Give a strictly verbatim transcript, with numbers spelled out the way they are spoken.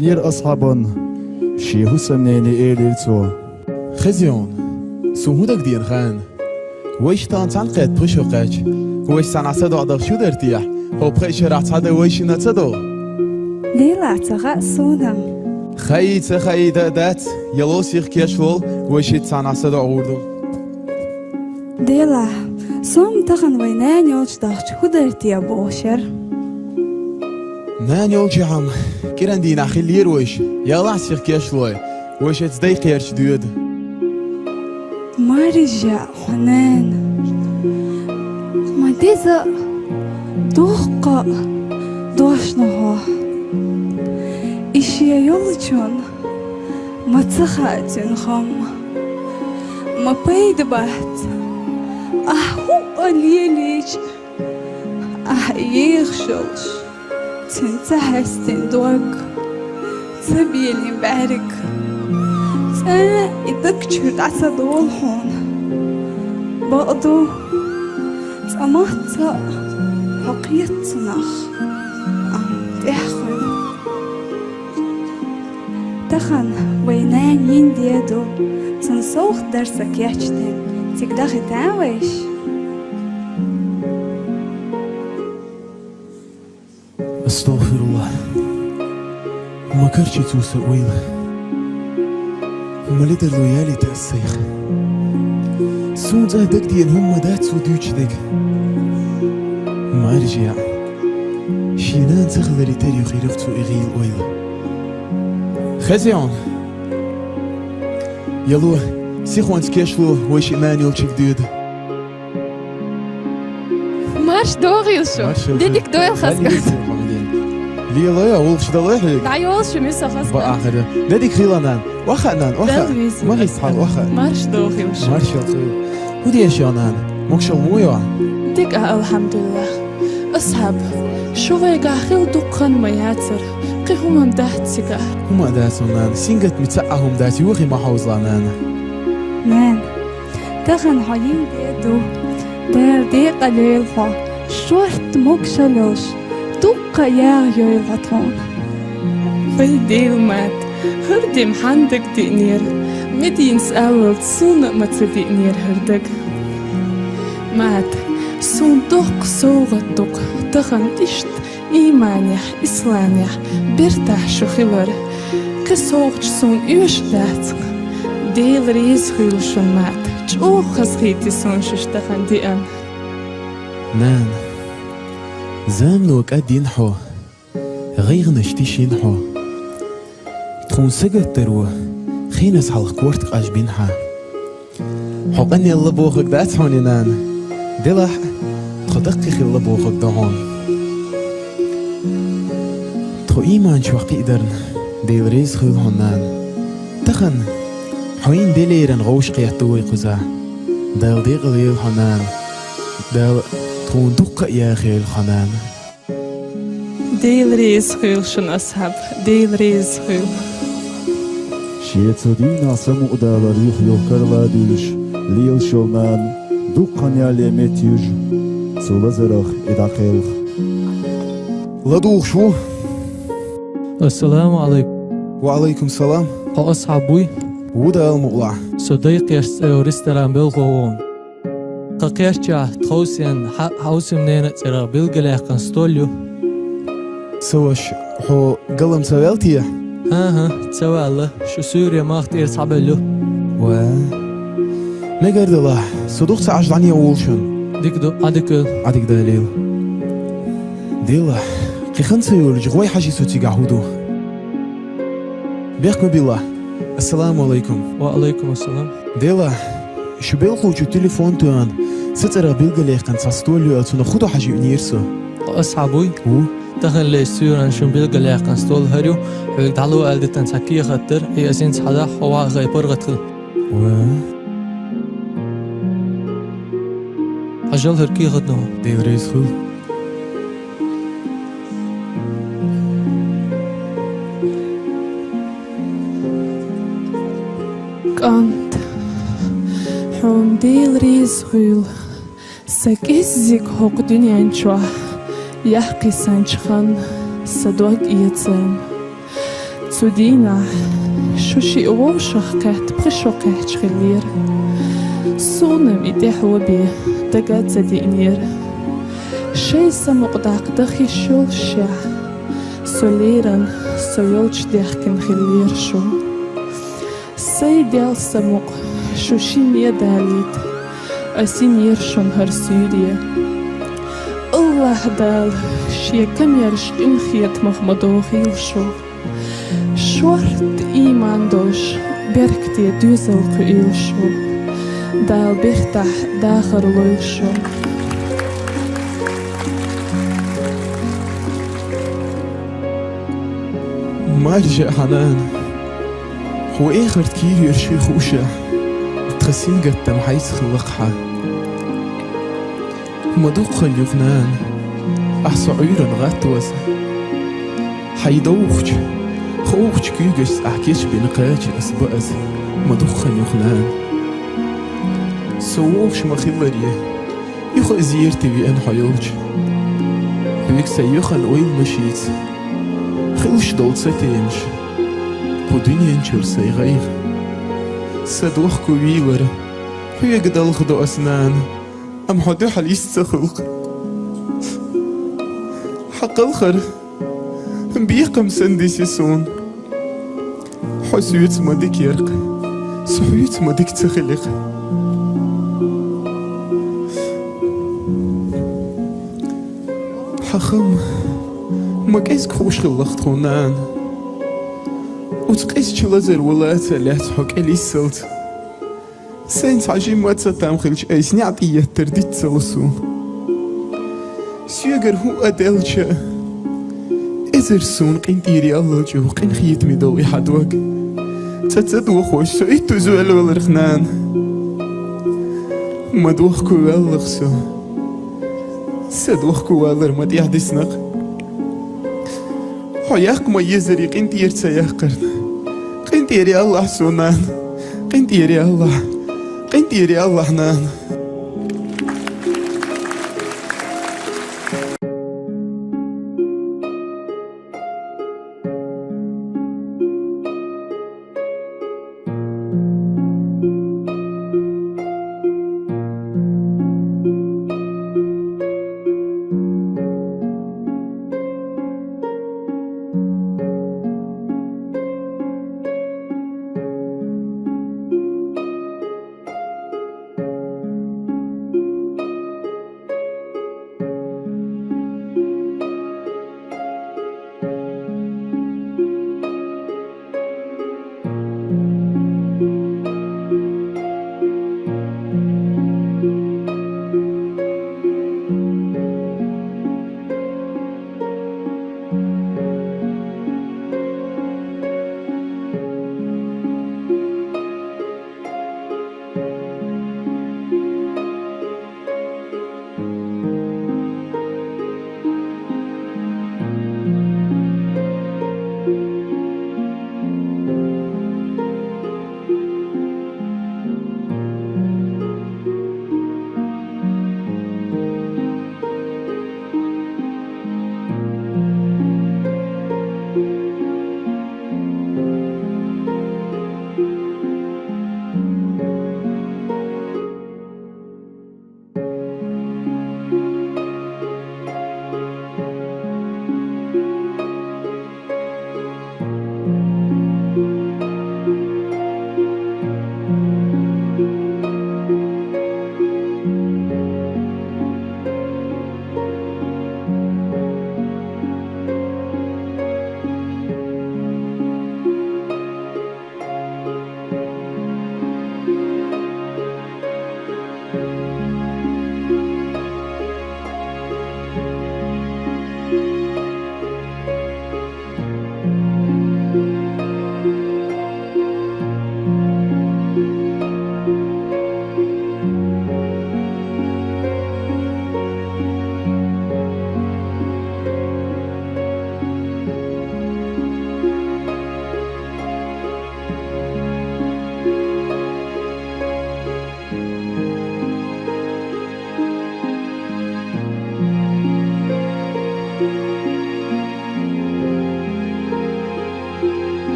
Нер асхьабан шен хӀусамнене элира цо: «Хезий хьуна, суна хӀун дагадеана хаана? Вайша тахана цхьаьна кхетта пхи шо кхаьчча, вайша цхьаьна садоӀа дахча хӀун дара техьа? ХӀо пхи шарахь цхьа дан вайшинна ца до?» «Делахь, ца хаьа суна». «Хаий, ца хаий, дан а дац, яло сиха кечлол, вайша цхьаьна садоӀа гӀур ду». «Делахь, со-м тахана вай нана йолчу дахча хӀун дара те бохуш яра». «Нана йолчехь-м кӀиран дийнахь хиллера вайша, ялахь сиха кечлой, вайша цу дай кхерча доьду». «Маржа, хьо нана, ма деза дуккха а дошна хьо. И шен йолчунна ма ца хаьа цуьнан хам. Ма пайда бац. Ахь хӀуъа лелийча, ахь ехаш йолуш, цуьнан ца хьаьстина дог, ца белина бӀаьрг, цкъа а и даг чуьра дӀа ца долу хьуна. Бакъду, цкъа мацца а хьо кхета цунах, амма тӀаьхьа хуьлу. Тахана вай нана йина де ду, цунна совгӀат дара сан кечдина, цига дахита вайша?» «АстагӀфируллахӀ! Ма карчи цо сан ойла. Ма ледарло ялийта ас сайх. Суна цкъа а дагадеана хӀума ма дац цо дуьйцуш дерг. Маржа, шен нана ца хиларе тера ю хир ю цо и гӀийла ойла». «Хезий хьуна, яло, сихонца кечло, вайша нана йолчуьнга доьду». «Марша догӀийла шу! Марша йогӀийла. Де дика дойла хаза». «Лелой, а вулхаш далой хьоьга?» «ДӀайолу шу, муьса хаза». «Бакъахьара. Де дика хийла, нана. Охьа, нана, охьа. Дала везийла. Ма гӀийса хьала, охьа. Марша догӀийла шу». «Марша йогӀийла. ХӀун деш ю, нана? Могушалла ма ю?» «Дика, алхьамдулиллахӀ. Асхьаб, шу вайгахь хилла дукха хан ма яцара. Кхин хӀума дац цигахь?» «ХӀума а дац, нана. Сингаттаме цхьа а хӀума дац. Юххе ма хьовзалахь, нана». «Нана, тахана хьо йина де ду. Дала декъал йойла хьо. Шортта могушалла йолуш, дуккха а яха йойла хьо тхуна». «Вай Дела, Мата, хӀара де-м хьан дага диънера? Мединас аллалц суна а ма ца диънера хӀара дага. Мата, суна доккха совгӀат ду-кх тахана иштта ийманехь, исламехь, бертахь шу хилар. Кхин совгӀаташ суна оьшуш дац-кх. Дела реза хуьлда шуна, Мата. ЧӀогӀа хазахийтина суна шуьша тахана деана». «Нана, замано кӀадйина хьо, гӀайгӀанаш тишийна хьо. Тхуна сагатдаро хеназа хьалха корта къажбина хьан. Хьо къанъелла бохург дац хьуна и, нана. Делахь а, тхо даккхий хилла бохург ду хьуна. Тхо ийман чохь кхиадарна Дела реза хуьлда хьуна, нана. Тахана хьо йина де леррина вовшахкхетта вай кхузахь. Дала декъал йойла хьо, нана. Дала тхуна дуккха а яха йойла хьо, нана». «Дела реза хуьлда шуна, Асхьаб, Дела реза хуьлда». Шен цу дийнахь самукъадалар юха-юха карладуьйлуш лелаш йолу нана дукха хан ялале меттаюьжу цу лазарах и дӀакхелха. ЛадугӀуш ву. Ассаламу Ӏалайкум. Ва Ӏалайкум салам. Хьо Асхьаб вуй? Ву, Дала мукъалахь. Со Дайкхерча цӀе йолу ресторан белхо ву хьуна. Тхан кхерчахь тховсенна хьа-, хьовсам ненан цӀерах билгалъяьккхина стол ю. Сан ваша, хьо галам ца ваьлла те? ХӀан-хӀа, ца ваьлла, шу суьйре мах тӀера схьабелла ю. Ва. Мегар далахь, со дукха ца Ӏаш дӀане а волу шуна. Дика ду, Ӏадика йойла. Ӏадика Дала йойла. Делахь, кхин хан ца йолчу гӀой хьажи со цигахь хӀун ду. Бехк ма билла. Ассаламу Ӏалайкум. Ва Ӏалайкум ассалам. Делахь, шу белхочо телефон тоьхна, сан цӀерах билгалъяьккхина цхьа стол ю аьлла, цунах хӀун ду хьажа веанера со. Хьо Асхьаб вуй? Ву. Таханлерчу суьйранна шуна билгалъяьккхина стол хӀара ю, хьоьга дӀало аьлла дитина цхьа кехат дара, и ас хӀинца хьажахь, хьо вахархой паргӀат хила. Ва. Хьажал хӀара кехат, нана. Дела реза хуьлда. КӀант, хьуна Дела реза хуьлда. Сан кӀеззиг хӀокху дуьнен чохь яхь кхиссинчу хан сан дог эцарна. Цу дийнахь шу шиъ вовшахкхетта пхи шо кхаьчна хиллера. Суна-м и тӀаьхьо бен дага ца диънера. Шай самукъа даккха даха йиш йолушехь, со леррина, со йолчу даьхкина хиллера шу. Сайн Делан самукъа шу шина далийта, ас йинера шуна хӀара суьйре. АллахӀ Дала Шен камаьрша къинхетамах ма дохийла шу. Шортта ийман долуш, беркате доьзал кхуьийла шу. Дала бертахь дахар лойла шу. Маржа, хьан нана, хьо эхарта кийра йолуш хи хуушехь, тхан сингаттам хьайца хилла-кх хьан. Ма дукха хан юха, нана, ахь со Ӏуьйранна гӀаттаваза. Хьайн довхачу, ховхачу куьйгашца ахь кечбина кхача ас бан аса. Ма дукха хан юха, нана. Со вовшах ма хиллара, юха а зерате веана хьо йолчу. Хьоьга сайн юхана ойла машийца хилуш долу цатемаш, кху дуьнен чуьра сайн гӀайгӀа. Сан дохко вийлара хьоьга далхадо ас, нана, амма хьо дуьхьал йист ца хуьлу-кх. Хьан кхалхар бекхам санна диси суна. Хьо соьца ма дика яра-кх, со хьоьца ма дика ца хили-кх. Хьан хам ма кӀезиг хууш хилла-кх тхуна, нана. Оцу къизачу лазаро лаца лаьцна хьо кӀел йиссалц, сайна цхьа жимма а ца там хилча, айса неӀ тӀеэттар диц ца ло суна. Соьгара хӀун а делча а, эзар суна къинтӀера яллалча юха къинхетаме долу и хьан дог цӀа ца дохош, со иттаза ваьлла валарх, нана. Ма дохко ваьлла-кх со. Сан дохко валар ма тӀехдисна-кх. Хьо яккха ма езара и къинтӀера ца яккхарна. КъинтӀера яллахь суна, нана. КъинтӀера яллахь. КъинтӀера яллахь, нана.